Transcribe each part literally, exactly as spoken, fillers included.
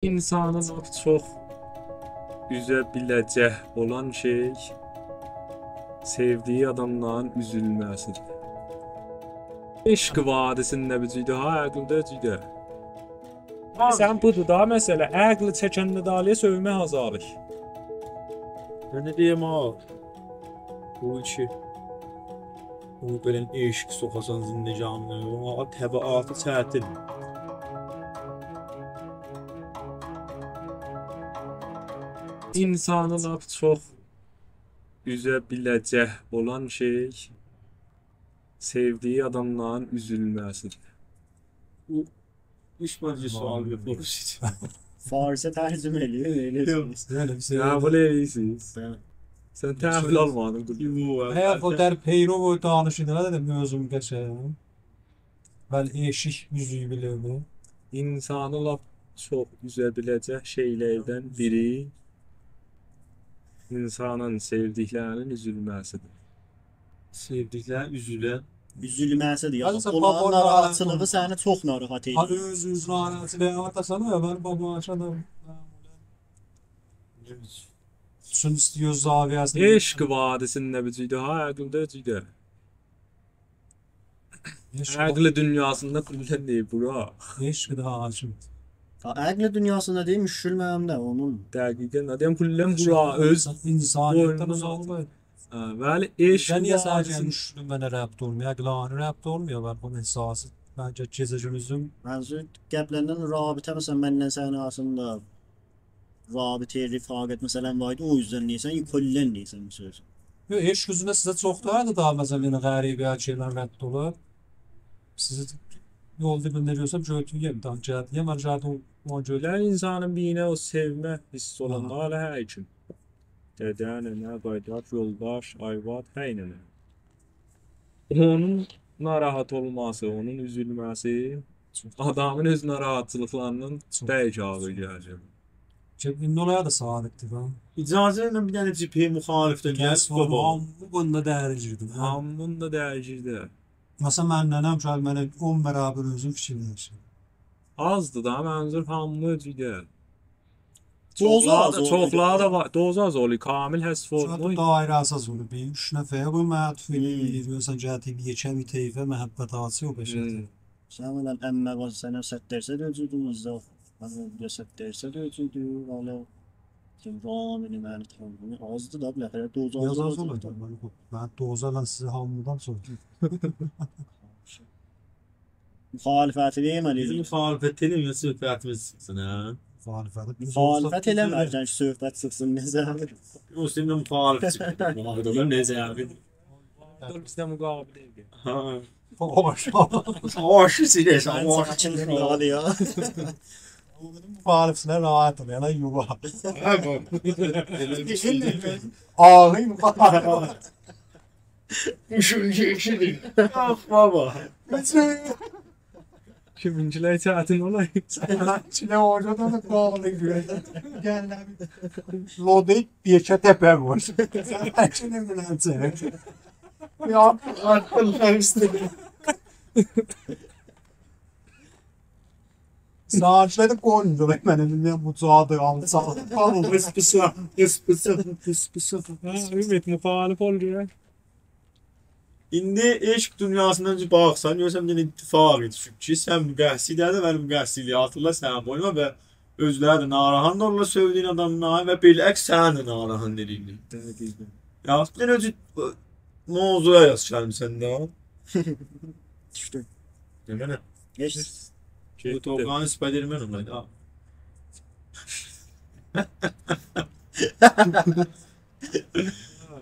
اینسانی لاپ چوخ اوزه بیله‌جک اولان شئی سئودیگی آداملارین اوزولمه‌سیدیر. عشق وادی‌سینده بیر جوردور ها، عقلده جوردور. سن بودور دا مسئله، عقلی چکنده دالییا سؤیمک آزالیر. من نه دئیم ها؟ بو کی، بونو بئله عشق سوخاسان زندگانلیغا، او تبعاتی چتین. اینسانی لاپ چوخ اوزه بیله‌جک اولان شئی سئودیگی آداملارین اوزولمه‌سیدیر. بو اوچ بنجه سؤال یوخ، بو اوچ. فارسا ترجمه ائله‌ییر، ائله یوخ، بئله بیر شئی قبول ائله‌ییرسینیز؟ بلی. سن تحویل آلمادین، قوربان. یوخ، هه، او بلکه در پیرو او دانیشیردی، نه دئدیم، اؤزوم قشنگ. بلی، عشق اوزه بیله‌جک. اینسانی لاپ چوخ اوزه بیله‌جک شئیلردن بیری اینسانین سئودیکلرینین اوزولمه‌سیدیر. سئودیکلرین اوزولن. اوزولمه‌سیدیر. یعنی، هادیسه اونلارین بابا ناراحاتچیلیغی ناراحات سنی چوخ ناراحات ائدیر. هادی اؤز، اؤز ناراحاتچیلیغی آتاسان، یا من بابا آشادام. چون ایسته‌ییر زاویه‌سینی. عشق وادی‌سینده بیر جوردور ها، عقلده جوردور. عشق عقل دونیاسیندا کلاً دئییل بورا. عشق ده حاکم. ها، عقل دونیاسیندا دئییل، مشکل منیم ده اونون. دقیقاً، آدام کلاً بورا، اؤز اینسانیتدن بوینونا اوزاق آلیر. هه، بلی، عشق سن نییه ساده‌جه وادی‌سین- مشکلین منه ربط اولمور؟ عقلانی ربط اولمور، بلی، بونون احساسی. منجه، گئجه گوندوزون منظور، قبلاًدن رابطه، مثلاً، منله سنین آراسیندا رابطه، رفاقت، مثلاً، وار ایدی، او اوزدن دئییرسن، یا کلاً دئییرسن بو سؤزو؟ یوخ، عشق اوزونده سیزه چوخ داها دا، داها، مثلاً، یئنه غریبه شئیلر رد اولار. سیزی یول دیبینده گؤرسم، گؤتوروم، تام جهت، یئمر جهت او، او گؤتور. بیلن اینسانین بیرینه او سئومه حیسی اولاندا، آها، هله هر کیم. دده، ننه، قارداش، یولداش، آرواد، هر ننه. اونون ناراحات اولماسی، اونون اوزولمه‌سی آدامین اؤز ناراحاتچیلیقلاریندان چوخ، برک آغیر گلیر. کی، ایندی اولارا دا صادقدیر، ها. اجازه ایله بیر دنه جبهه مخالف ده گلسین، بابا. هامی بوندا درگیردیر، ها. هامی بوندا درگیردیر. مثلاً، من ننه‌م کی، منه اون برابر اؤزون فیکیرلشیر. آزدیر دا، منظور هامی اؤزو دئییل. دوزا چوخلاری آز دا، اولور. چوخلاری دا وار. دوزا آز اولور، کامل حذف اولمور. چوخ دایره اساس اولور. بیر اوچ نفره بو معطوف ائله‌ییر. مثلاً، گلدی بیر یئکه بیر طیفه محبت آچی او بشر. سن بیلن عمه وار، سنه صد درصد اؤزودور، ایزاف. من ده صد درصد اؤزودور، حالا سن رامینی، منی، تانرینی آزدیر دا، بالاخره دوزا آز اولور. یاز آز اولور دا، من، من دوزا، من سیزی هامیدان سوردوم. مخالفتی دئییم، علی. بیزیم مخالفت ائدیم، یا صحبتیمیز چیخسین، هه؟ مخالفت. مخالفت ائله‌مه‌یه‌جکسن کی، صحبت چیخسین، نئجه؟ یوخ، سن ده مخالف چیخدین. مخالفت اولور، نئجه یعنی؟ دور، بیز ده مقابل ائدک. ها. ساواشی سیله‌سن، ساواشی سیله‌سن. ساواشی سیله‌سن. مخالفسینه راحت اول، یعنی یووا. ها، بو. آغیر مخالفت. اوشونجو ایشیدیر. یوخ، بابا. کیمینکیلر چتین اولار. سنینکیلر اورادا دا باغلی گؤره‌جک. گل، نه بیلیم، لودی یئکه تپه وور. سنینکیلر بیله‌جک. یا، آرتیق سن ایسته‌دین. ساچلاری قویمور منه، بیلمیرم، بو جادی آلسا. اسپیسا، اسپیسا، اسپیسا. ها، اومید، مخالف اول گؤرک. ایندی عشق دونیاسیندان کی باخسان، گؤرسن بیر دنه اتفاق دوشوب کی، سن مقصر دئییل، ولی مقصرلیگی آتیرلار سنین بوینونا و اؤزلری ده ناراحت اولورلار سئودیگین آدامدان و بالعکس سنی ده ناراحت ائدیرلر. دقیقاً. یا، بیر دنه اؤزو، موضوعا یاز گلمیسن ده. دوشدو. نمنه؟ گئچ. گئتدی. بو توغرانین اسپایدرمن اولایدی ها.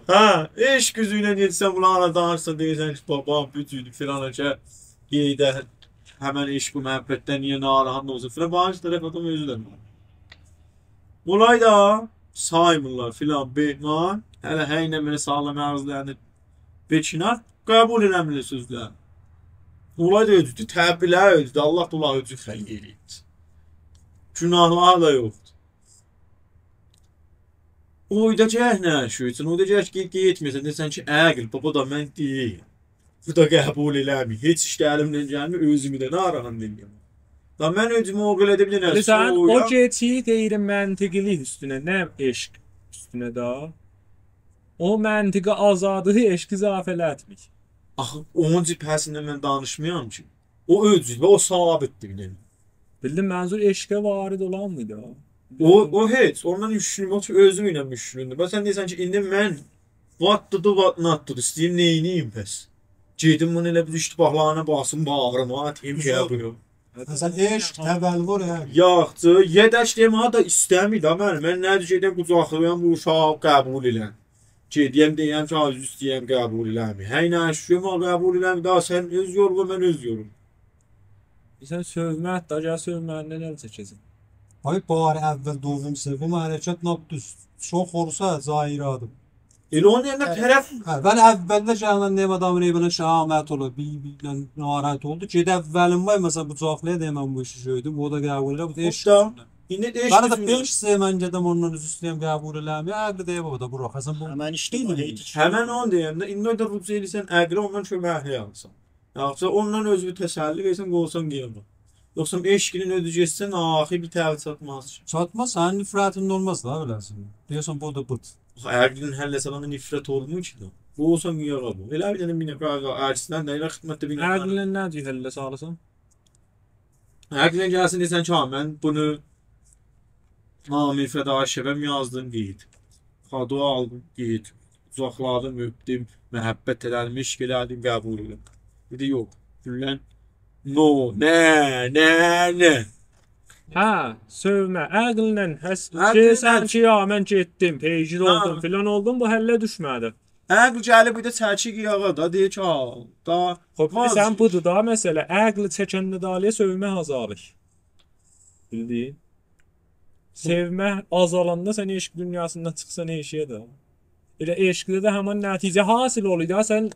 ها، عشق اوزو ایله گئتسن، بونلارلا دانیشسان، دئییرسن کی، بابام بو جوردو، فلان، کی، گئده، همن عشق و محبتدن نییه ناراحت اولسون، فلان، باخین، طرف آدام اؤزو ده ناراحت. اولار دا سایمیرلار، فلان، بهمان، هله هه ایله بئله ساغلام آغیزلارینی بئچینر، قبول ائله‌میرلر سؤزلرینی. اولار دا اؤزودور، طبیعی‌لر اؤزودور، الله دا اونلاری اؤزو خلق ائله‌ییب. گناهلاری دا یوخدور. اورادا گرک نه ایش اوچون؟ اورادا گرک کی، گئتمه‌یه‌سن، دئیه‌سن کی، عقل، بابا دا من دئییل. بو دا قبول ائله‌میر. هئچ ایش ده الیمدن گلمیر، اؤزومو ده ناراحت ائله‌ییم. دا من اؤزومو او قدر بیر دنه بلی، سن او سویورام. گئچیر غیر منطقی‌لیک اوستونه، نه عشق اوستونه دا. او منطقی آزالدیر، عشقی اضافه ائلتمیر. آخی اونون جبهه‌سینده من دانیشمیرام کی. او اؤزو و او ثابتدیر بیر دنه. بیلدین، منظور عشقه وارد اولان مو دا؟ او، او هئچ، اوندان مشکلیم یوخ کی، اؤزو ایله مشکلومدور. بس سن دئییرسن کی، ایندی من what to do, what not to do، ایسته‌ییرم نئینیییم پس؟ گئدیم بونو ائله بیر اشتباهلارینا باسیم، باغریما آتاییم کی، یا بو یوخ. مثلا عشق، تولور، هه. یاخشی، یئدک دئمه دا ایسته‌میر دا منی. من نه جور گئدیم قوجاقلایام بو اوشاغی قبول ائله‌م. گئدیم دئیم کی، عذر ایسته‌ییرم، قبول ائله‌میر. هی نه شوکور، ما قبول ائله‌میر. دا سن اؤز یولونا، من اؤز یولوما. سن سؤومک دا، گل سؤومه‌ییندن ال چکه‌سن. آی، بار اول، دوم، سوم حرکت لاپ دوز. چوخ اولسا، زاییرادیم. ائله اونون یئرینه هه. طرف هه، من اولده گلن دئیم آدامین ائوینه شهامت اولور، بیر-بیرینن ناراحت اولدو. گئده اولین وای، مثلا، بوجاقلایا دئیه من بو ایشی گؤردوم. او دا قبول ائله‌میر، بو دا عشق دا اوستونده. ایندی عشق اوستونده. بس بئش سه من گئدم اوندان عذر ایسته‌یم، قبول ائله‌میر. عقلی دئیه بابا دا، بوراخ، حسن بو همان ایشته بیلمیر. همان اونو دئییرم ده، ایندی ده رجوع ائلیسن، عقلی اوندان کؤمکلیک آلیسان. یاخشی، اوندان اؤزووه تسلی وئرسن، قویسان قیراغا. یوخسا عشقینن اؤزو گئتسن، آخیر بیر تهلکه چاتماز کی. چاتماز، سنین نفرتین اولماز دا بیله‌سین. دئیه‌سن، بو دا بوت. آخی عقلینن حل ائله‌سن، نفرت اولمور کی دا. قویسان قیراغا بو. ائله بیر دنه مینه قایغی، عرضدن ده ائله خدمتده بیر نفر. عقلینن نه جور حل ائله‌سن؟ عقلینن گلسن، دئیه‌سن کی، ها، من بونو نامه‌ی فداشویم یازدیم، گئت. کادو آلدیم، گئت. قوجاقلادیم، اؤپدوم، محبت ائله‌دیم، عشق ائله‌دیم، قبول ائله‌دیم. بیر ده یوخ. گوللن، نو، نه، نه، نه. هه، سؤومه، عقلینن، هس-، عقلینن. دئییرسن کی، یا، من گئتدیم، پیگیر هه. اولدوم، فلان اولدوم، بو حله دوشمه‌دی. عقل گلیب بیر ده چکیر قیراغا دا، دئییر کی، ها، دا خوب، واز سن بودور دا، مثلا، عقلی چکنده دالییا سؤومک آزالیر. بیلدین؟ سئومک آزالاندا سن عشق دونیاسیندان چیخسان ائشییه ده. ائله عشقده ده همان نتیجه حاصل اولور دا، سن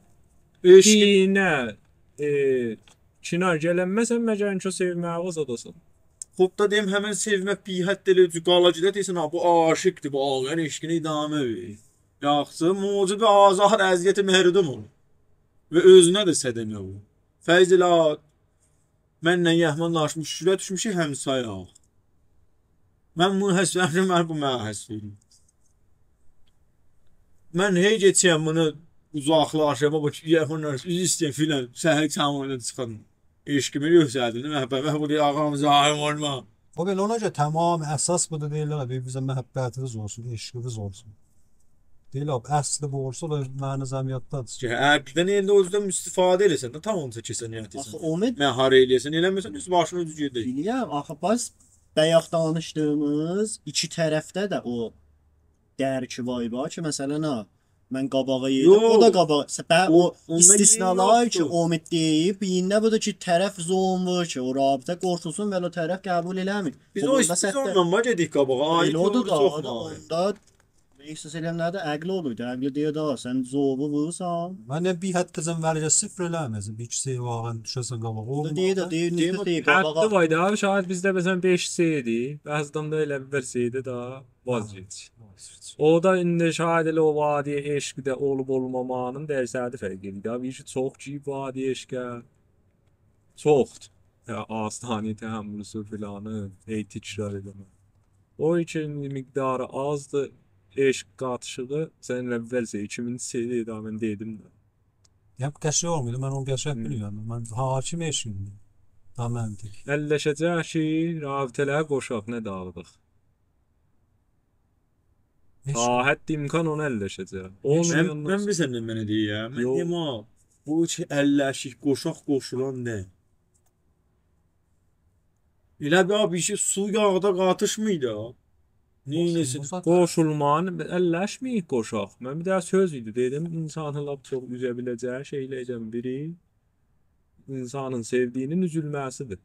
عشق دینه، ائ، کنار گلنمه‌سن، مگر اینکه او سئومه‌یی آزاداسان. خوب دا دئییم، همین سئومک بی‌حد ائله جور قالا گئده، دئییرسن، ها، بو عاشقدیر، بو آغان عشقینه ادامه وئریر. یاخشی، موجب آزار، اذیت مردم اولور. و اؤزونه ده صدمه اولور. فیض ائله منله یهمان دانیشمیش، شوره دوشموشوک همسایه. من بونو حذف ائله‌میرم، من بو منی حذف ائله‌ییر. من هی گئچیرم بونو اوزاقلاشیرام، بابا، کی، یهمان دانیشمیش، عذر ایسته‌ییرم فلان، سحر سماواردا چیخان. عشقیمی گؤستردیم، دئمک، بابا، بو دئییر، آغام، ظالم اولما. او بئله اونا گؤره تمام اساس بودور، دئییرلر، بیر-بیریزه محبتینیز اولسون، عشقینیز اولسون. دئییرلر، اصلی بو اولسا، او دا منیم ذهنیمده‌دیر. کی، عقلدن ائله اؤزوندن استفاده ائله‌سن ده، تمام چکه‌سن، نیت ائتسن. آخی او مد- مهار ائله‌سن، ائله‌مه‌سن، اؤز باشینا اؤزو گئدیر. بیلیرم، آخی باز بایاق دانیشدیغیمیز ایکی طرفده ده او درک وار، وار کی، مثلا، ها، من قاباغا یئدیم، یوخ. او دا قاباغا. س-، به-، او، او اوندا استثنالار یئری کی، یوخدور. امید دئییب، بیر ایندی بودور کی، طرف ظلم وور کی، او رابطه قورتولسون و او طرف قبول ائله‌میر. بیز او او، بوندا بیز سهوده. اوندان باج ائدیک قاباغا. عالی ائله اودور چوخ دا، مالی. اوندا احساس ائله‌یم نه‌دیر؟ عقل اولور دا، عقل دئییر دا، سن ظلمو وورورسان. من نه بیر حدده‌جن وریجه صفر ائله‌مه‌سین، بیر ایکی سری واقعا دوشه‌سن قاباغا. او دا دئییر دا، اولماز. دئییر، دئییر، نیسبت دا، دئییر، حدی قاباغا. وار دا، شاید بیزده مثلا بئش سری ایدی، بعضی آدامدا ائله بیر سری ده دا. واز گئچ. واز گئچ. او دا ایندی شاید ائله او وادی عشقده اولوب اولمامانین درصدی فرق ائدیر. یا، بیر ایشی چوخ گیریب وادی عشقه، چوخدور. یا، آستانه‌ی تحملوسو فلانی، هی تکرار ائله‌مه. او ایکی مقداری آزدیر، عشق قاتیشیغی، سن اولسه ایکینجی سری دا من دئدیم ده. یا، قشنگ اولمایدی، من اونو قشنگ هی. بیلمیرم. من حاکم عشقیمدیر. دا منطق. اللشه‌جک کی، رابطه‌لری قوشاق، نه داغیداق. هئچ تا حد امکان اونو اللشه‌جک. هئچ اونون من، یالنیز من بیر سندن منه دئییم. من یوخ. دئییم، ها، بو کی اللشیک، قوشاق قوشولان نه؟ ائله بیر، بیر شئی سو یاغدا قاتیشمیر دا. یوخ، نئینه‌سین؟ بو زادی قوشولمانی اللشمیر قوشاق. من بیر دنه سؤز ایدی، دئدیم، اینسانی لاپ چوخ اوزه بیله‌جه‌یی شئیلردن بیری اینسانین سئودیگینین اوزولمه‌سیدیر.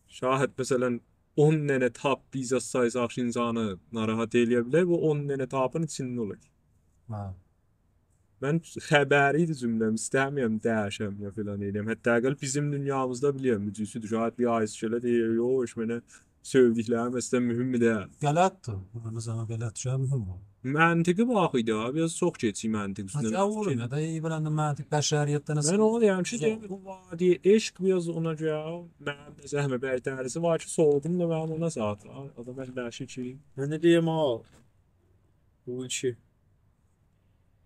شاید، مثلا، اون دنه تاپ بیز سایساق کی، اینسانی ناراحت ائلیه بیلر، بو اون دنه تاپین ایچینده اولور. هه. من خبری ایدی جمله‌م، ایسته‌میرم ده‌ییشم یا فلان ائلییم. حداقل بیزیم دونیامیزدا بیلیرم، بو جورسودور. شاید بیر آیسکله دئییر، یوخ، هئچ منه سئودیکلریم اصلا مهم دئییل. غلطدیر. بونو سنه غلط شئی مهم اولور. منطقی باخ ایدی ها، بیر آز چوخ گئچیک منطق اوستونه. هه، گاوورون یا دا، ای، بیر آندا منطق بشریتده نسه من اونو دئییرم کی، گوزل. دئییرم، بو وادی عشق بیر آز اونا گؤره، منیم ده زحمه برتری‌سی وار کی، سوغدوم دا منیم اونا ساعات وار. آدام بلکه دهشیر کی. من ده دئییم، ها، بو کی،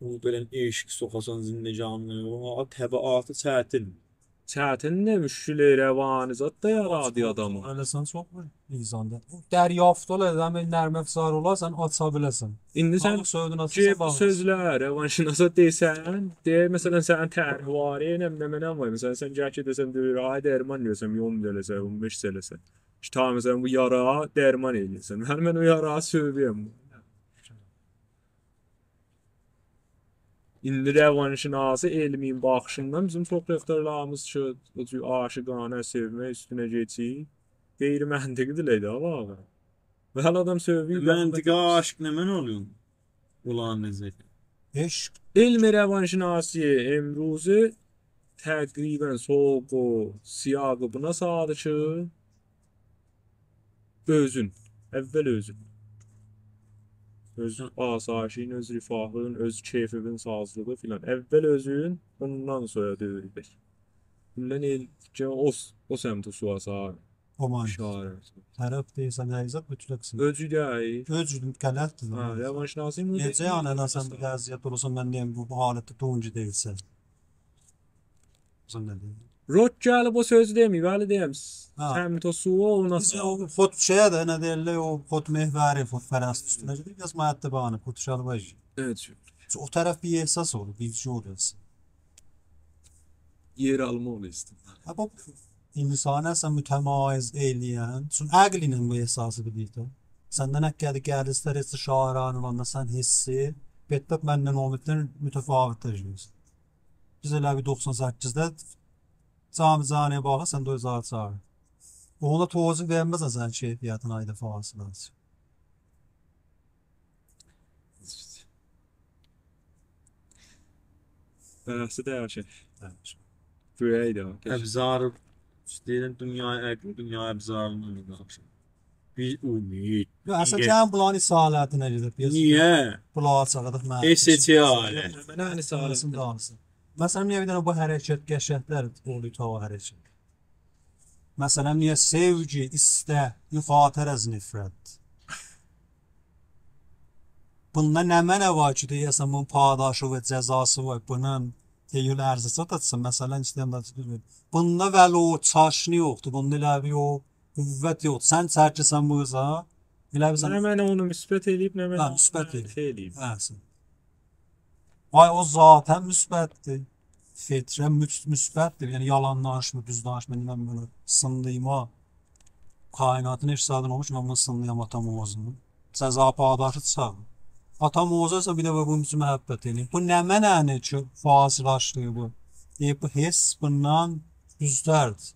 بو بئله عشق سوخاسان زندگانلیغا، او طبیعتی چتین. چتین ده مشکل روانی زاد دا یارادی آداما. ائله‌سن چوخ بیر اینساندا. بو دریافت اولا، آدام نرم افزار اولا، سن آچا بیله‌سن. ایندی سن بالیق سؤیودون آچیرسان، گئدیب بو بالیق. سؤزلری روانشناسا دئسن، دئیر، مثلا، سنین طرحی وار، نمنه‌ن وار. مثلا، سن گل کی، دئسن، دؤیور، آی، درمان دئییرسن، یون دئییرسن، اون بئش دئییرسن. کی، تا، مثلا، بو یارا درمان ائله‌یه‌سن. من، من او یارا سؤیورم. ایندی روانشناسی علمین باخیشیندان بیزیم چوخ رفتارلاریمیز کی، او جور عاشقانه سئومک اوستونه گئچیر، غیر منطقی‌دیرلر ده، باخ. و هله آدام سؤیور، منطقه عاشق نمنه اولور؟ اولان نئجه؟ عشق. علم روانشناسی امروزی تقریبا سوق و سیاقی بونا ساغدیر کی، اؤزون. اول اؤزون. اؤز آسایشین، اؤز رفاهین، اؤز کئفین سازلیغی فلان. اول اؤزون، اوندان سونرا دؤولت. بوندان ائل، کی، او، او سمته سووا ساغیر. او معنی. ایشاره. طرف دئییرسن، حقیقت مطلق‌سین. اؤزو دئییل. اؤزو غلط‌دیر. هه، روانشناسی بونو نئجه دئییر. یعنی، سن بیر وضعیت اولورسان، من دئیم، بو، بو حالتده دونجو دئییلسن. سن نه دئییرسن؟ روک گلیب او سؤزو دئمه‌ییب، ولی دئییم، هه. سمت و سو اونا بیز ساغ. او خود شئیه ده، نه دئییرلر، او خودمحوری، خودپرستی اوستونه گئدیر، بیر آز مؤدبانه، خودشالوار. ائوت، شؤیله. او طرف بیر احساس اولور، بیر شئی اولور. یئر آلما اولور ایسته‌ییر. هه، بو اینسانی اصلا متمایز ائله‌ین، چون عقل ایله بو احساسی بیلیر ده. سندن حقیقتی گلیرسه، رئس شاعران اولاندا سن حسی، بهتر مندن امیددن متفاوت ده گلیرسن. بیز ائله بیر دوخسان سککیزده جام جانی‌یه باخیرسان، سن ده اؤز آچاری. اونا توضیح وئرمزسن سنین کیفیتین آیدا فاصله آچیر. بحثی دییشیر. دییشیر. بؤیک ده. ابزار، دئییرم، دونیای عقل، دونیای ابزارینی دانیشیر. بیر امید. یوخ، اصلا، نییه؟ گلین بونلارین اصالتینه گئدک، بیز نییه؟ بونلاری چاغیردیق، من اس‌اچ‌ای آله. من، من، اصالتینه دانیشسین. مثلا، نییه بیر دنه بو حرکت، قشنگلر اولور تا او حرکت؟ مثلا، نییه سئوگی، ایستک یوخاری‌تر از نفرت؟ بوندا نمنه وار کی، دئیه‌سن، بونون پاداشی و جزاسی وار، بونون دئییل ارزشی چاتسین، مثلا، ایسته‌ییرم ده، بوندا ولی او چاشنی یوخدور، بوندا ائله بیر او قوت یوخدور. سن چکیرسن بو قیزا، ائله بیر سن نمنه اونو مثبت ائله‌ییب، نمنه هه، اونو مثبت ائله‌ییب. منفی ائله‌ییب. هه، سن. آی، او ذاتا مثبت‌دیر. فطرا مس-، مثبت‌دیر. یعنی، یالان دانیشمیر، دوز دانیشمیر، من بونو سینلاییم ها. کائناتین هئچ زادی اولمامیش، من بونو سینلاییم آتام اوغوزونو. جزا پاداشی چیخار. آتام اوغوزا ایسه بیر ده بونون اوچون محبت ائله‌ییم. بو نمنه‌نی کی، فاصله آچدی بو؟ دئییر، بو حس بوندان دوزتردیر.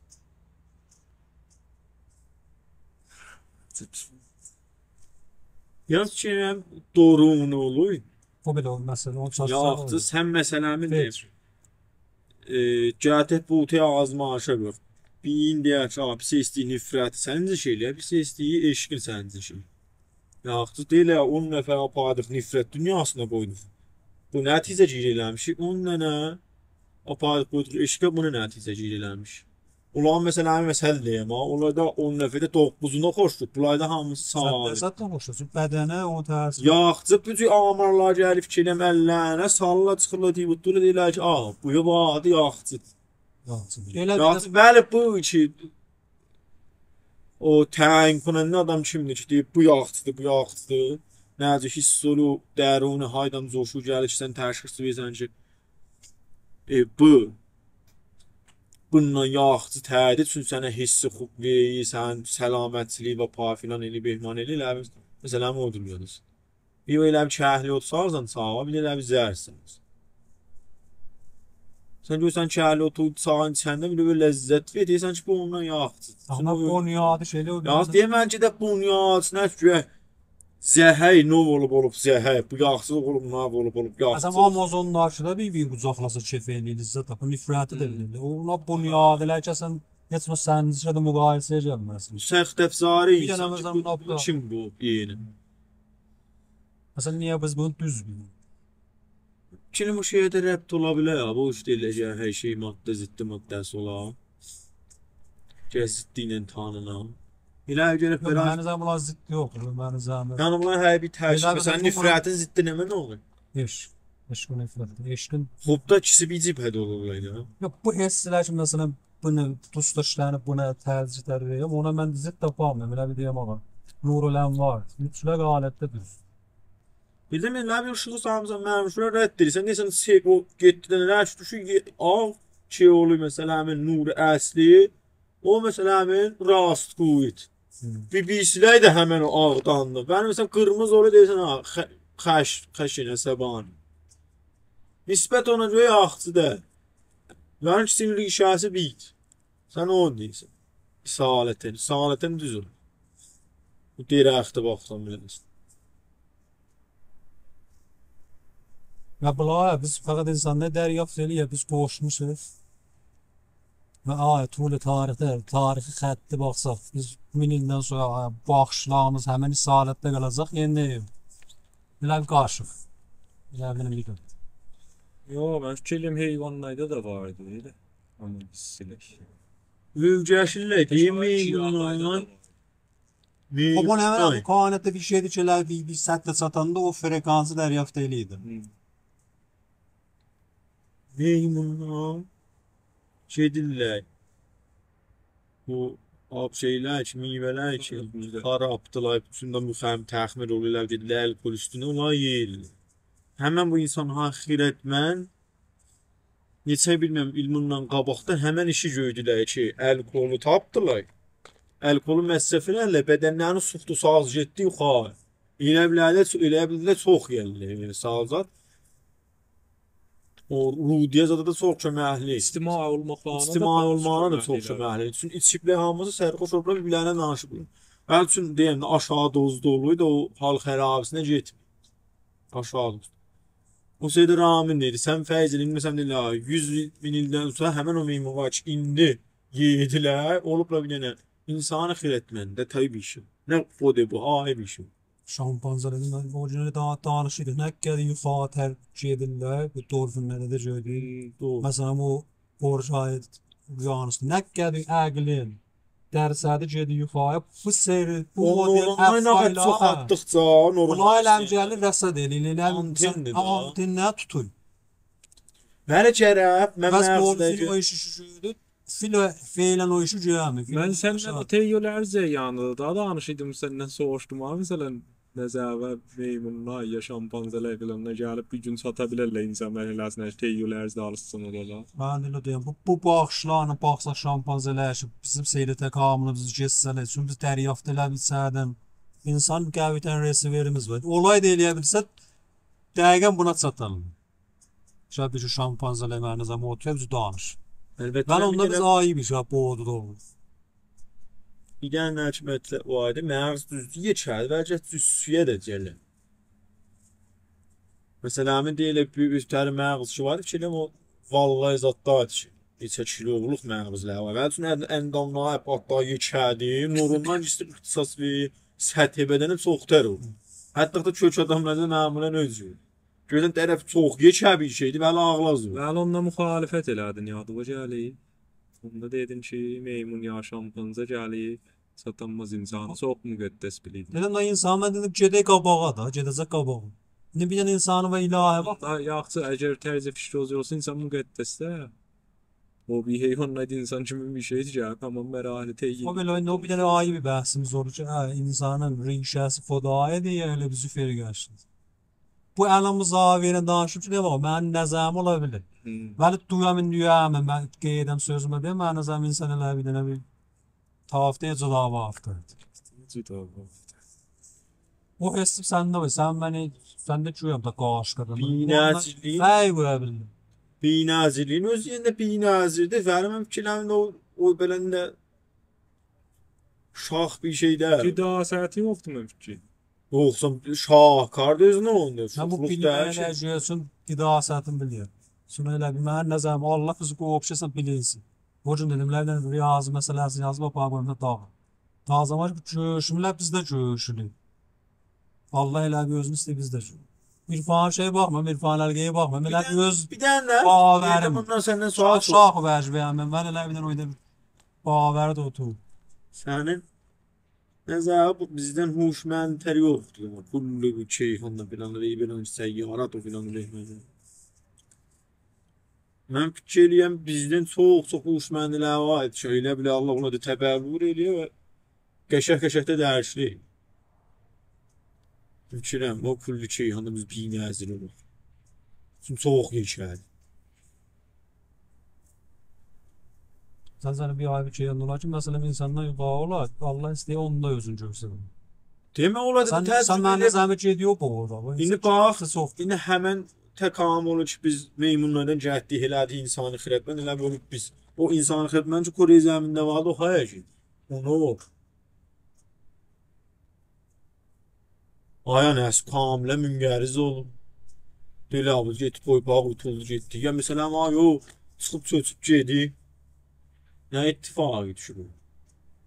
یاز کی، دورون اولور. او بئله اولماز، اونو چاشسان یاخشی، اولور. سن مثلا، بیر دئییم، فکر. ائ، گلدیک بو اوتاغا آزمایشا گؤر. بیرین دئیر کی، آ، بیر شئی ایسته‌ییر نفرتی سنجش ائله‌یه، بیر شئی ایسته‌ییر عشقی سنجش ائله‌یه. یاخود دئییرلر، اون نفر آپاردیق نفرت دونیاسینا قویدوق. بو نتیجه‌گیری ائله‌میشیک، اون دنه آپاردیق قویدوق عشقه، بونو نتیجه‌گیری ائله‌میش. اولار، مثلا، همین مثل دئییم ها، اونلاردا اون نفرده دوققوزونا خوشدور، بونلاردا هامیسی سن ساغدیر. لذت ده خوشلورسون، بدنه او تأثیر. یاخچی، بو جور آمارلار گلیب کی، ائله‌م اللرینه، ساللار چیخیرلار، دئییب، دورور، دئییرلر کی، آ، بو وادی یاخچی. یاخچی. ائله بیر یاخچی، ده بلی، بو کی، او تعیین کننده آدام کیمدیر کی، دئییر، بو یاخچیدیر، بو یاخچیدیر. نئجه حس اولور، درونی هاردان جوشور، گلیر کی، سن تشخیص وئریرسن کی، ائ، بو بوندان یاخچی تردی، چونکی سنه حس خوب وئریر، سنین سلامتچیلیگی و پا فلان ائله‌ییر، بهمان ائله‌ییر، ائله بیل، مثلا، او دونیاداسان. یوخ، ائله بیل کهلی اوتو ساغیرسان چاغا، بیر ده ائله بیل زهرسن. سن گؤرورسن کهلی اوتو چاغین ایچنده بیر ده بئله لذت وئریر، دئییرسن کی، بو اوندان یاخچی. آمما چونکی او بنیادی شئیله او یاخشی، دئییرم، منجه ده بنیاد، نه کی، گؤرک، زهر نوع اولوب، اولوب زهر، بو یاخچیلیق اولوب، نوع اولوب، اولوب یاخچیلیق. مثلا، آمازونداکیلار بیر-بیرینی قوجاقلاسا کئف ائله‌ییر، لذت تاپیر، نفرتی ده ائله‌ییر. اونا بنیاد ائله کی، سن هئچ وقت سنجشه ده مقایسه‌یه گلمزسن. سخت افزاری بیر دنه اینسان کی، مثلا، بو، بو نقطه. کیم بو یئنی؟ مثلا، نییه بیز بونو دوز بیلیریک؟ کیلیم او شئیه ده ربط اولا بیلر یا، بو ایشده ائله‌یه‌جک هر شئی ماده، ضد ماده‌سی اولا. گرک ضدی ایله تانینا. ائله گرک یوخ، بئله منیم نظریمده بونلار ضد یوخدور، منیم نظریمده. یعنی بونلار هر بیر ترکیب، ائله مثلا، بیل بونلار نفرتین ضدی نمنه اولور؟ عشق. عشق و نفرت. عشقین خب دا ایکیسی بیر جبهه‌ده اولورلار یا. یوخ، بو حسلر کی، مثلا، بونو، دوستداشلارینی بونا ترجیح وئریرم، اونا من ضد تاپامیرام، ائله بیر دئیم آغا. نورالانوار، مطلق حالتده دوز. بیلدین، ائله بیر ایشیغی سالمیسان، منیم ایشیغی رد ائدیرسن، دئییرسن، شئی، او گئتدی ده، نه دوشور، یئ-، آغ شئی اولور، مثلا، همین نور اصلی، او، مثلا، همین راستگویی‌دی. هی. بیر، بیریسی‌لری ده همین او آغداندی. منیم، مثلا، قیرمیزی اولور، دئییرسن، ها، خ-، خش-، خشن، عصبانی. نسبت اونا گؤره آغچی دئییل. یعنی ایکیسی‌نین ریشه‌سی بیردیر. سن اونو دئییرسن. اصالتاً، اصالتاً دوز اولور. بو درخته باخسان بیلرسن. و بونلاری بیز فقط انسانلار دریافت ائله‌یک، بیز قوشموشوق. و آیا طول تاریخده، تاریخی خطی باخساق، بیز مین ایلدن سونرا، آیا باخیشلاریمیز همین اصالتده قالاجاق، یعنی نه؟ ائله بیر قاریشیق. ائله بیلمیرم. یوخ، من فیکیر ائلیرم حیوانلاردا دا واردی، ائله. آمما بیز سیلک. اؤیرشیرلر، دئییم، مئیموندان. خب، او نه، آی. کائناتدا بیر شئی‌دیر کی، ائله بیر، بیر سطحه چاتاندا او فرکانسی دریافت ائله‌ییردی. هی. مئیموندان شئی دئییرلر، بو آب شئیلر کی، میوه‌لر کی، هی، هی. خرابدیلار، بوتون ده مخم-، تخمیر اولورلار، گئدیرلر الکل اوستونه، اونلاری یئییرلر. همین بو انسانلار خردمند، نئچه بیلمیرم، ایل بوندان قاباقدا همین ایشی گؤردولر کی، الکلی تاپدیلار. الکلی مصرف ائله‌دیلر، بدنلرینین سوخت و سازی گئتدی یوخاری. ائله بیله‌لر، ائله بیله‌لر چوخ یئییرلر، یعنی سازات. او رودیه زادا دا چوخ کؤمکلی. اجتماعی اولماقلارینا دا اجتماعی چوخ اولماغینا دا چوخ کؤمکلی. کؤمکلی. چونکی ایچیبلر هامیسی سرخوش اولوبلار، بیر-بیرلرینه دانیشیبلار. من چون دئیم ده، آشاغی دوزدا اولوردو، او حال خرابی‌سینه گئتمیر. آشاغی دوز. او شئیده رامین دئییر، سن فرض ائلین، مثلا، دئییر، «آ، یوز مین ایلدن سونرا همین او مئیمون وار کی، ایندی یئییردیلر، اولوبلار بیر دنه انسان خردمند، طبیعی بیر شئی. نه خودی بو، آیری بیر شئی.» شامپانزه‌لردن او گون ده دانیشیردیق. نه قدر یوخاری‌تر گئدیرلر، بو دولفین‌لرده ده گؤردوک. هی، دوغرو. مثلا، او بورژای اقیانوسدا. نه قدر عقلین درصدی گئدیر یوخاری، بو سری، بو او مدل نورونلار نه قدر افعال‌لار، چوخ، هه، آرتدیقجا، نورونلار بونلار ایسته‌ییر. ائله بیله‌لر رصد ائله‌ییرلر، ائله بیله‌لر آنتن‌دیر ده. آنتن‌لر توتور. بلی، گرک، من بس مغزده دولفین گؤ- او ایشی گؤردو، فیل او، فعلا او ایشی گؤرمور. من فیل سندن آشاغی. او تئی‌الارض یانیندا دا دانیشیردیم، سندن سوروشدوم ها، مثلا، نظر و مئیمونلار، یا شامپانزه‌لر فلانلار گلیب بیر گون چاتا بیلرلر انسان مرحله‌سینه، تئی‌الارض دانیشسین اورادا. من ده ائله دئییرم، بو، بو باخیشلارلا باخساق شامپانزه‌لر کی، بیزیم سیر تکاملوموزو گئتسه‌لر، چونکی بیز دریافت ائله‌میشدن، انسان قوی‌ترین رسیوریمیز وار. اولای دا ائله‌یه بیلسه، دقیقا بونا چاتالیم. شاید بیر شامپانزه‌لر منیم نظریمه اوتوروب بیزی دانیش. البته، من من اوندا بیر بیز دنه آیی بیر شئی، بوغدو دا اولور. بیر دنه نه کی مطلب وار ایدی، مغز دوزدور، یئکه‌دیر، بلکه دوز سویا دا گلیر. مثلا، همین دئییرلر، بیر، بیر دنه مغز کی وار کی، ائله او واللهی زاددادیر کی، نئچه کیلولوق مغزلر وار. بلکه چون ان-، انداملاری حتی یئکه‌دیر، نورونلار ایستیر اختصاص وئریر، سطح بدنی چوخ‌تر اولور. حتی دا کؤک آداملاردا معمولا اؤزو. گؤرورسن، طرف چوخ یئکه بیر شئیدیر، ولی آغلاز اولور. ولی اوندا مخالفت ائله‌دین، یادیما گلیر. اوندا دئدین کی، مئیمون یا شامپانزه گلیب چاتانماز انسانی چوخ مقدس بیلیردی. دئدیم دا، انسان، من دئدیم، گئدک قاباغا دا، گئده‌جک قاباغا. ایندی بیر دنه انسانی و الهه باخ. دا یاخشی، اگر طرز فکر او جور اولسا، انسان مقدس‌دیر. او بیر حیوان، نه انسان کیمی بیر شئیدیر کی، تمام مراحل طی ائدیر. او بئله، ایندی او بیر دنه آیری بیر بحثیمیز اولور کی، هه، انسانین ریشه‌سی خدایی‌دیر، یا ائله بیزی فرقه آچدی. بو الان مزاحم ائله دانیشیب کی، نه وار، منیم نظریم اولا بیلیر. هی. ولی دورام ایندی، یا، من، من قئییدم سؤزومه دئیم، منیم نظریم انسان ائله بیر دنه بیر طایفه‌دیر، جدا وافتر. جدا وافتر. او حس سنده وار، سن منی، سنده گؤرم دا قاریشیق آدام. بی‌نظیرلیگین، فرق گؤره بیلمیرم. بی‌نظیرلیگین اؤزو یئرینده بی‌نظیردیر. ولی من فیکیرلریم ده او، او بئله ده شاخ بیر شئی دئییل. قداستی یوخدور، من فیکیر. یوخ، سن شاهکاردیر اؤزونه اوندا. من بو چوخلوق دئییل کی. بیلمه‌یه گؤره چون قداستینی بیلیر. سونرا ائله بیل، منیم نظریمه، الله بیزی قویوب کی، سن بیلینسین. او گون دئدیم، لردن ریاضی مسئله‌سی یازیب، آپاریب قویموشام داغا. تازه وار کی، گؤروشمورلر، بیز ده گؤروشوروک. والله ائله بیر اؤزونو ایسته‌ییر بیز ده کی. عرفان شئیه باخمام، عرفان حلقه‌یه باخمام. ائله بیر دنه، بیر اؤز بیر دنه ده، باوریم. بیر ده بوندان سندن سؤال شاخ، سوروشوم. شاخ بر بیر، یعنی، من ائله بیر دنه اویدا باوری ده اوتور. سنین نظرین بو، بیزدن هوشمندتر یوخدور. کل بو کیهاندا فلان، ائله بیر سیارات او فلان، ائله. من فیکیر ائله‌یم، بیزدن چوخ، چوخ هوشمندلر وار. شئیله بیله الله اونا دا تبلور ائله‌ییر و قشنگ، قشنگ ده درسله‌ییر. فیکرم، او کل کیهاندا بیز بی‌نظیر اولور. چونکی چوخ یئکه‌دیر. سن، سن بیر آیری بیر شئی اولار کی، مثلا، اینساندان یوخاری اولار، الله ایسته‌ییر، اوندا اؤزونو گؤرسنیر. دئمک اولار دا سن، تأسف سن منه ائله‌یم. زحمت گئدیب یوخ اوردا. بو ایندی هئچ باخ، چوخ. ایندی همین تکامل کی، بیز میمونلاردان گلدیک، ائله‌دیک انسانی خردمند، ائله بؤلوب بیز. او انسانی خردمند کی، کره‌ی زمینده واردی، او هایه کی. اونو اولور. آیا نسل کاملا منقرض اولوب. دئییرلر، «آ، بو گئتدی، قوی، باخ، قوتولدو، گئتدی.» یا مثلا، «آی، او چیخیب چؤچوب گئدی.» نه اتفاقی دوشور؟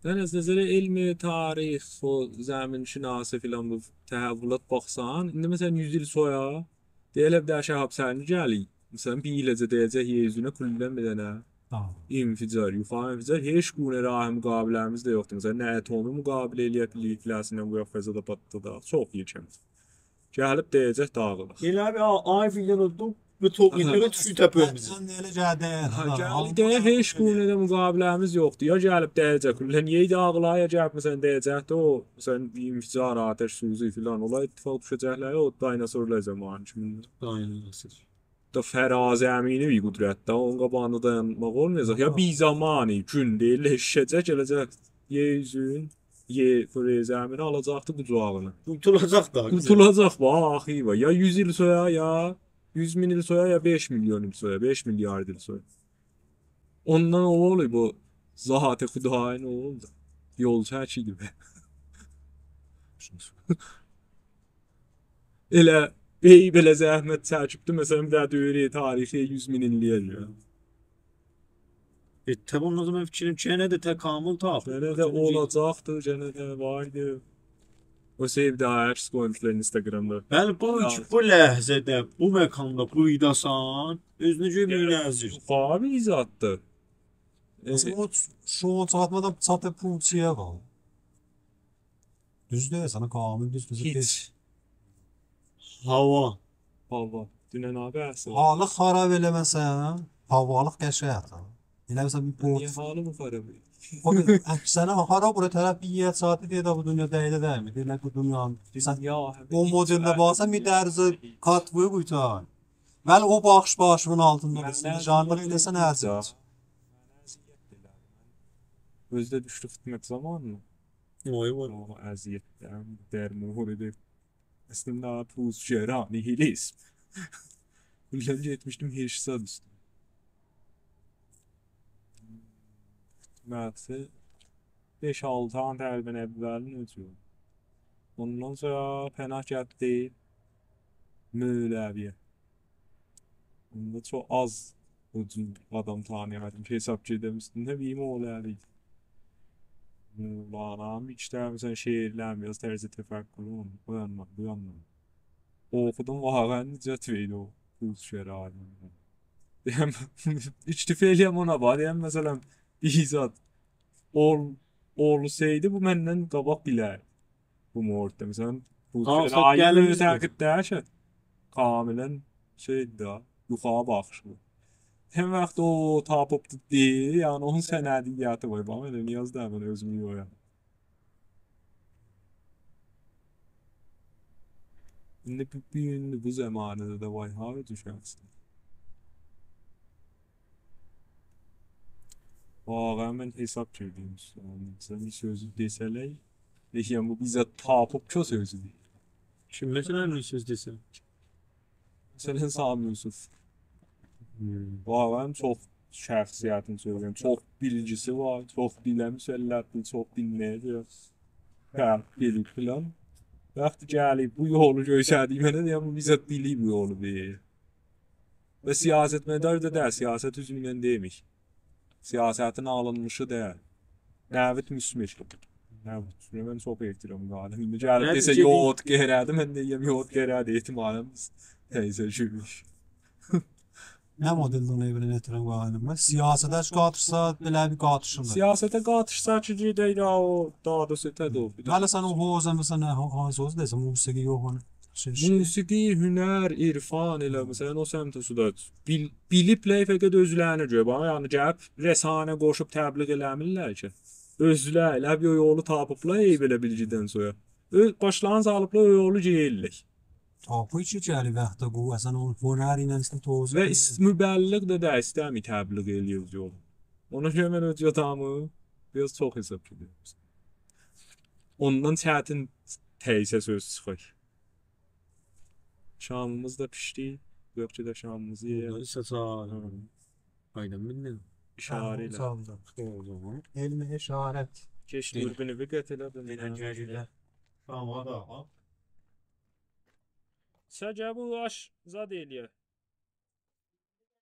سن از نظر علم، تاریخ، او زمین‌شناسی فلان بو تحولات باخسان، ایندی مثلا یوز ایل سونرا دئییرلر، بیر دنه شهاب سنجی گلیر. مثلا، بیر ایله‌جه دَیه‌جک یئر اوزونه کلاً بیر دنه تامام. انفجار، یوخاری انفجار، هئچ گونه راه مقابله‌میز ده یوخدور. مثلا، نه اتمی مقابله ائلیه بیلیریک، فلانسیندان بو یاخ فضادا پاتلاداق. چوخ یئکه‌دیر. گلیب دَیه‌جک، داغیلیر. ائله بیر آ-، آی بیلدن اولدو، بو توپ، آها، یئکه‌لیک دوشور تپه‌میزه. من ائله گلدی، ها، آها، گلدی، آمما هئچ گونه ده مقابله‌میز یوخدور. یا گلیب دَیه‌جک، کلاً یئر داغیلار، یا گلیب، مثلا، دَیه‌جک ده او، مثلا، بیر انفجار، آتش‌سوزی فلان، اولار اتفاق دوشه‌جکلر، او دینوزورلار زامانی کیمی. دینوزور. دا فرازمینی بیر قدرت ده، اونون قاباغیندا دایانماق اولمایاجاق. یا، آها، بیر زامانی، گون دئییرلر، ائشیشه‌جک، گله‌جک یئر اوزون، یئر، کره‌ی زمینی آلاجاقدی قوجاغینا. قوتولاجاق دا. قوتولاجاق، باخ، آخیری وار. یا یوز ایل سونرا، یا یوز مین ایل سونرا، یا بئش میلیون ایل سونرا، بئش میلیارد ایل سونرا. اوندان او اولوب، بو ذات خدایی نه اولدو؟ یول چکیلدی به. ائله، ای، بئله زحمت چکیبدی، مثلا، بیر دنه دوره تاریخی یوز مین ایللییه گؤره. ائ، طبیعی، اوندان سونرا من فیکریم کی، یئنه ده تکامل تاپیب. یئنه ده اولاجاقدی، یئنه ده واردی. او سئوده عکس قویموشلار اینستاگرامدا. بلی، بو، یا، کی، بو لحظه‌ده، بو مکاندا، بورداسان، اؤزونه گؤره، یعنی، منحصر. یوخاری بیر زاددیر. ائ، مثلا، او شو چاتمادان چاتیب پولچویا قال. دوز دئییرسن، کامل دوز، دوز. هئچ. هئچ. هاوا. هاوا. دونن آبی اصل. حالی خراب ائله‌مه‌سن، هاوالیق قشنگ آتا. ائله مثلا بیر، نییه پورت حالیمی خراب ائله‌ییم؟ او بیر، اکسنه، هارا بورا طرف بیر یئر چاتدی، دئییر، «بو دونیا دَیدی، دَیمه‌دی.» دئییر، «بو دونیانین، سن دونیا، او مدلده باخسان، بیر درجه قات وور قوتار.» ولی او باخیش باشیوین آلتیندا اولسون. منه جانلیق اذیت ائله‌سن، ائله‌یه‌جک. ائله‌مه‌دی. منه اذیت ائله‌دی. اؤزو ده دوشدو خدمت زامانینا. وای، وای. او اذیت‌لر، درمانی اوردا. اصلینده، پوزگرا، نیهیلیسم. بونلاری گئتمیشدیم هئچ زاد اوسته. مغزی بئش-آلتی دنه تقریباً اولین اؤزو. اوندان سونرا پناه گتدی مولوی‌یه. اوندا چوخ آز او جور آدام تانییام، حساب گئدم اوستونده، بیر مولوی ایدی. مولانانین بیر ایکی دنه، مثلا، شعرلرین، بیر آز طرز تفکرون، او یاندان، بو یاندان. اوخودوم، واقعاً نجات وئردی او بوزگرا عالمیندن. دئیم، اکتفا ائله‌یم اونا، باخ، دئیم، مثلا، بیر زاد اول-، اولسایدی، بو مندن قاباق بیلردی. بو مورددا، مثلا، بو، هانسی، شعر آیری گلیمیزدیر؟ معتقد دئییل کی. کاملاً شئیدیر دا، یوخاری باخیشلی. هم واخت او تاپیبدی دئییر، یعنی اونون سندیتی وار. باخ، من ده نیاز دا من اؤزومو یویام. ایندی بو، بو گوندور، بو زمانه‌ده ده وای، هارا دوشرسن؟ واقعاً من حساب گؤردوم اوستونه. مثلا، بیر سؤزو دئسه‌لر، دئییرم، بو بیزه تاپیب کی، او سؤزو دئییر. کیم، مثلا، بیر سؤز دئسه؟ مثلا، سامی یوسف. هوم. واقعاً چوخ شخصیتین سؤزو، چوخ بیلگیسی وار، چوخ بیله مسلطدیر، چوخ دینله‌یه‌جک. هه، بیلیر فلان. واختی گلیب بو یولو گؤستردی منه، دئییرم، بو بیزه بیلیب بو یولو دئییر. و سیاستمدار دا دئییل، سیاست اوزو ایله دئمیش. سیاستین آلینمیشی دئییل. نوید مثمر. نه، من چوخ احترام قالیم. ایندی گلیب دئسه، یوغورت قهره‌دی، من دئیم یوغورت قهره‌دی، احتمالاً تئزه گؤروش. نه مدلده اونو ائوینه گتیرن قالیم؟ من سیاسته قاتیشسا، بئله بیر قاتیشیم دا. سیاسته قاتیشسا کی، گئدک یا او دادا سته ده او بیر ده. هله سن او حوزه، مثلاً، نه، ها-، هانسی حوزه دئییرسن، موسیقی یوخ اونون. شئی، شئی. موسیقی، هنر، عرفان، ائله، مثلاً، او سمته سودا بیل-، بیلیبلر فقط اؤزلرینه گؤره. باخ، یعنی گلیب رسانه قوشوب تبلیغ ائله‌میرلر کی. اؤزلری ائله بیر یولو تاپیبلار، ائ، بئله بیلگیدن سونرا. اؤز باشلارینی سالیبلار، او یولو گئدیرلر. تاپیر کی، گلی وقته قوی، اصلاً او هنر ایله ایسته توضیح و وئریر. ایس-، مبلغ ده، ده ایسته‌میر تبلیغ ائله‌یه اؤز یولو. اونا گؤره من اؤز یاتاغیمی بیر آز چوخ حساب ائدیرم. اوندان چتین تئزه سؤز چیخار. شامیمیز دا پیشدی. یوخ کی، ده شامیمیزی یئیک. بورادا ایسه چای. هی. آیدین بیلدین. اشاره ائله. ساغ اول. او زامان. علم اشارت. کئچ، دئییل. دوربینی بیر قات ائله، دئییل. دئییل، گل، گل. تامام، هادی، ها. سن گل بو آش زاد ائله‌یه.